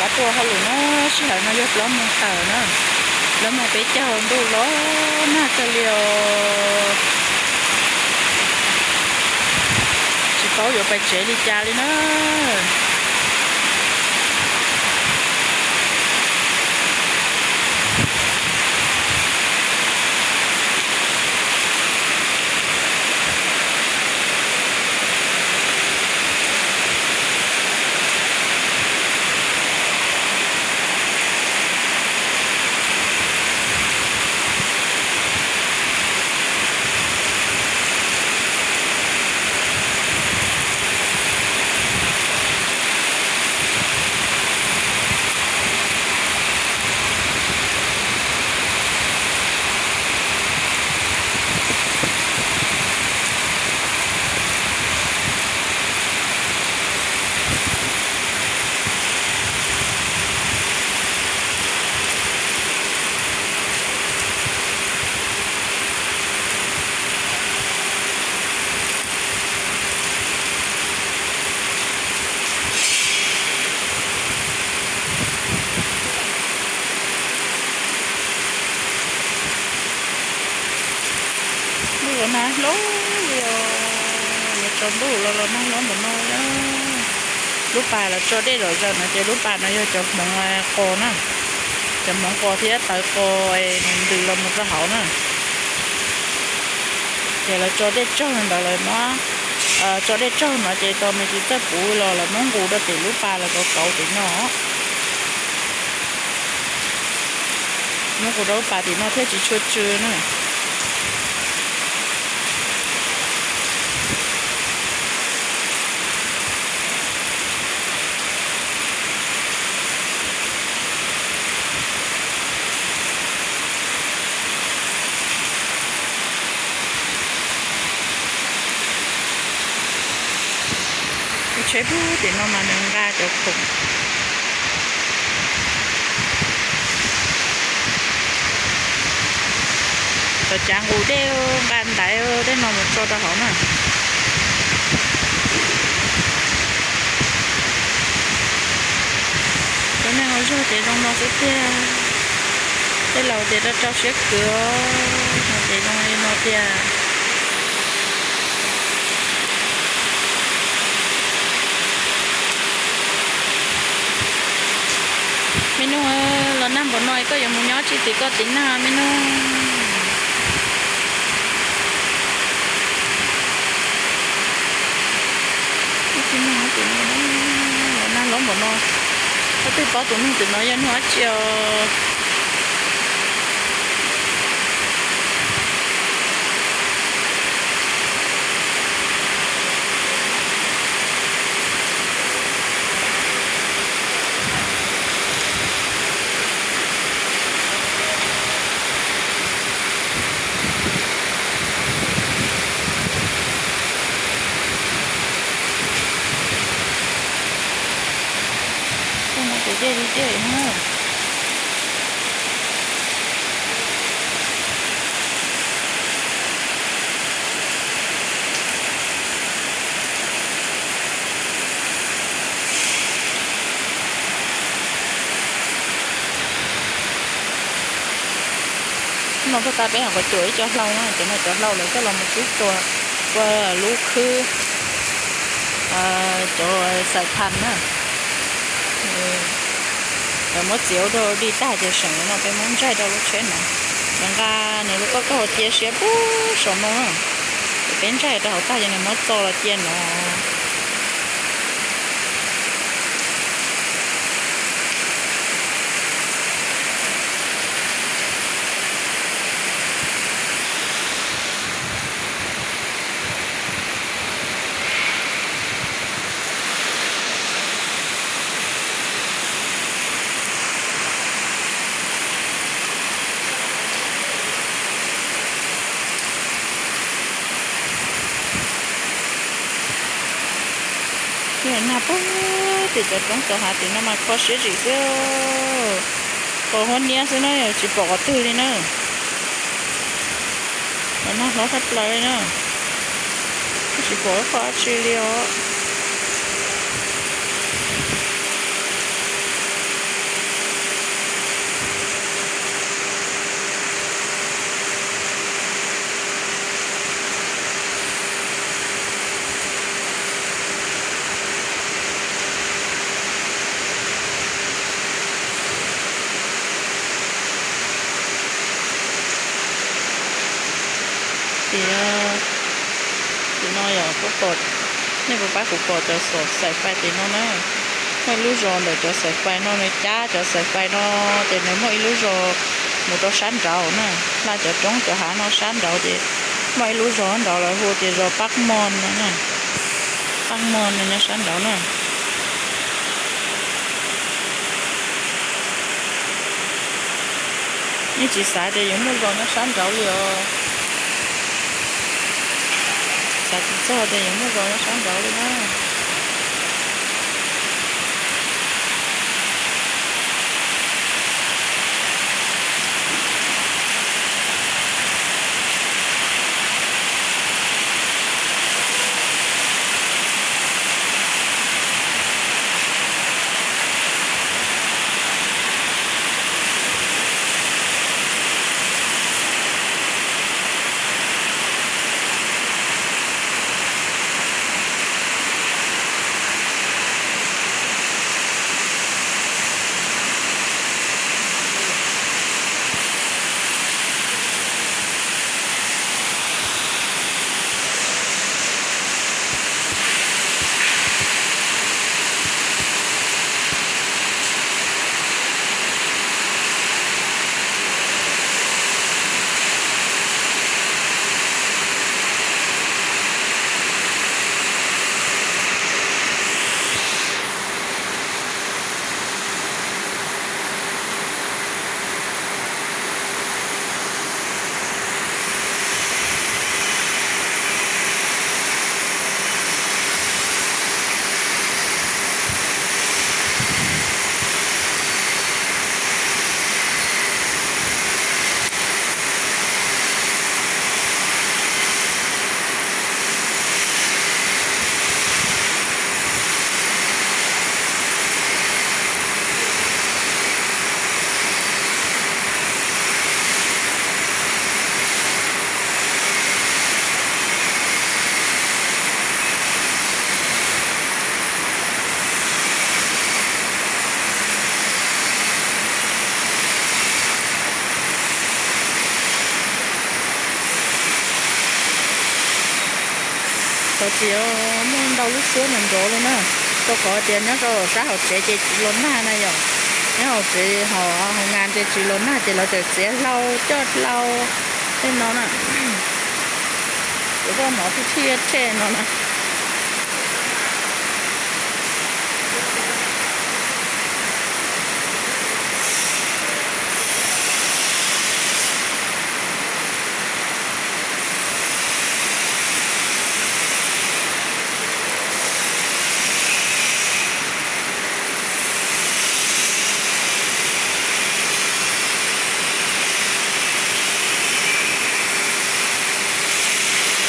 Pab tuaj hauj lwm na, sij hawm no yog plaub moos tawm na, plaub moos peb caug, ntuj los nag kawg li os. Tsis paub yuav pais tsev li cas li na. Ntuj los nag hlob li os, yuav tsaus ntuj los los nag hlob npaum no na. Lub pas los tso dej zom zaws no ces lub pas no yog cov hmoov qos na, cov hmoov qos thiab tawv qos nws ntws los mus rau hauv na. Ces lawv tso dej tsog ntawd lawv muab, tso dej tsog no ces tau me tsis txawj puv los lawv muab nqus rau tim lub pas los kauv kauv tim no. Muab nqus rau lub pas tim no thiaj tsis tshua tsw na. Lub tsheb pub tim no mas nws nqa cov khoom, cov cav nqus dej, nqa ntaiv tej no mus tso rau hauv na. Cov neeg ua zog ces zoo no xwb tiag. Tej laus tias rau rau siab khwv os, no ces zoo li no tiag. Me nug, los nag npaum no koj yuav mus nyob tsis tim koj tim nag me nug? Los nag hlob npaum no, koj twb paub tus neeg tim no yog nug dab tsi os. Tus dej li dej na. No puag ta peb hais qhov cuam ib co hlau na, cov no cov hlau lawv coj los mus tub tua ua lub khwb cov xais thas na. Lawv muab txiav ua dog dig tag ces seem no peb muab ntsaig rau lub tsheb no. Lawv nqa nws lub kauj kaug cia siab pub saum no na, ces peb ntsaig rau hauv tag ces nws muab txo los cia no. Nag pag tim cov roob cov hav tim no mas kho siab zim xwb, kho huab niab xwb na, tsis pom qhov twg li na. Los nag hlob tshaj plaws li na, tsis pom ib qho dab tsi li os. Nej puas pom, nej puas pab kuv pom cov xaim fais tim no na? Muaj ib lub zos ntawm cov xaim fais no nws cab cov xaim fais no, ces nws muaj ib lub zos mus rau sab nraud na, laj cov roob cov hav no sab nraud ces muaj ib lub zos nraud lawv hu tias zos Pab Mos no na. Pab Mos no nyob sab nraud na. Yeej tsis xav tias yuav muaj zos nyob sab nraud li os. Xav tsis txog tias yuav muaj zos nyob sab nraud li na. Tau txiv muaj ntau lub suab nrov nrov li na, rau qhov tias nyob rau sab hauv tsev ces tsis los nag na yom. Nyob hauv tsev hauv, hauv nas ces tsis los nag ces lawv txawm txiav hlau coj hlau tej no na. Kuv zoj hnov thij thij thej no na.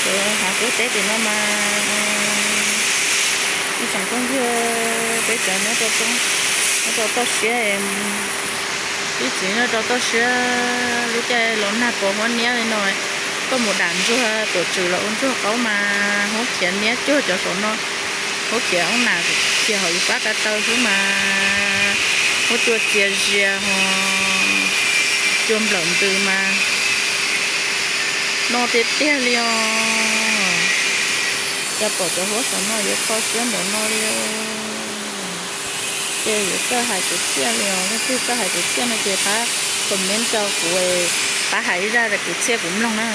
Kuv hav kub teb tim no mas ib tsoom phooj ywg peb cov nyob rau, nyob rau toj siab, ib txiv nyob rau toj siab lub caij los nag pos huab niab li no, koj mus dam ntsuag tuam tswm los ua ntsuag qaub mas huab khiav niab cuag cov saum no, huab khiav oob nas kiag hauv yus pab ko taw xwb mas huab cua txias zias ho cua nplawm ntws mas no tiag tiag li os. Cas pom cov huab saum no yuav kho siab npaum no li. Ces yuav txawj hais kwv txhiaj li os, leej twg txawj hais kwv txhiaj no ces pab comment rau kuv, pab hais ib zaj kwv txhiaj kuv mloog na.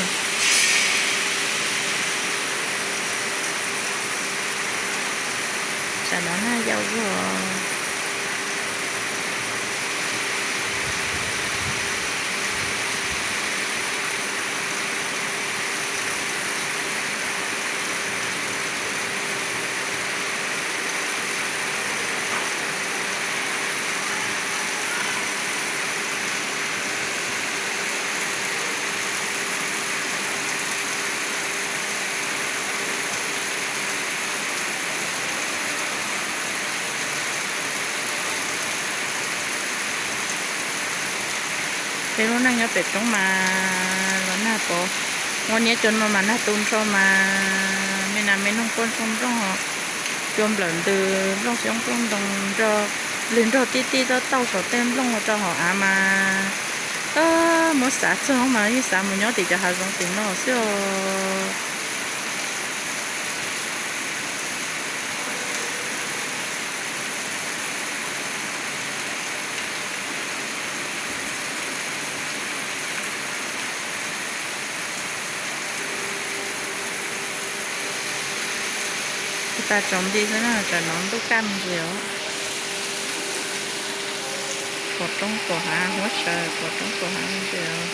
Tsam no nag yau zog. Peb lub neej nyob pem roob mas los nag pov, huab niab cua no mas nag tu nrho mas me nas me noog quaj ntsoog nplooj, cua nplawm ntws nplooj xyoob nplooj ntoo nrog, lwg nrog tib tib tauj tauj saum tej nplooj rau hauv av mas, muab xav txog mas yeej xav mus nyob tim cov hav zoov tim no xwb os. Tag tsaus nti xwb na, tam no ntuj kaj me ntsis os. Pom roob pom hav, huab sawv pom roob pom hav me ntsis os.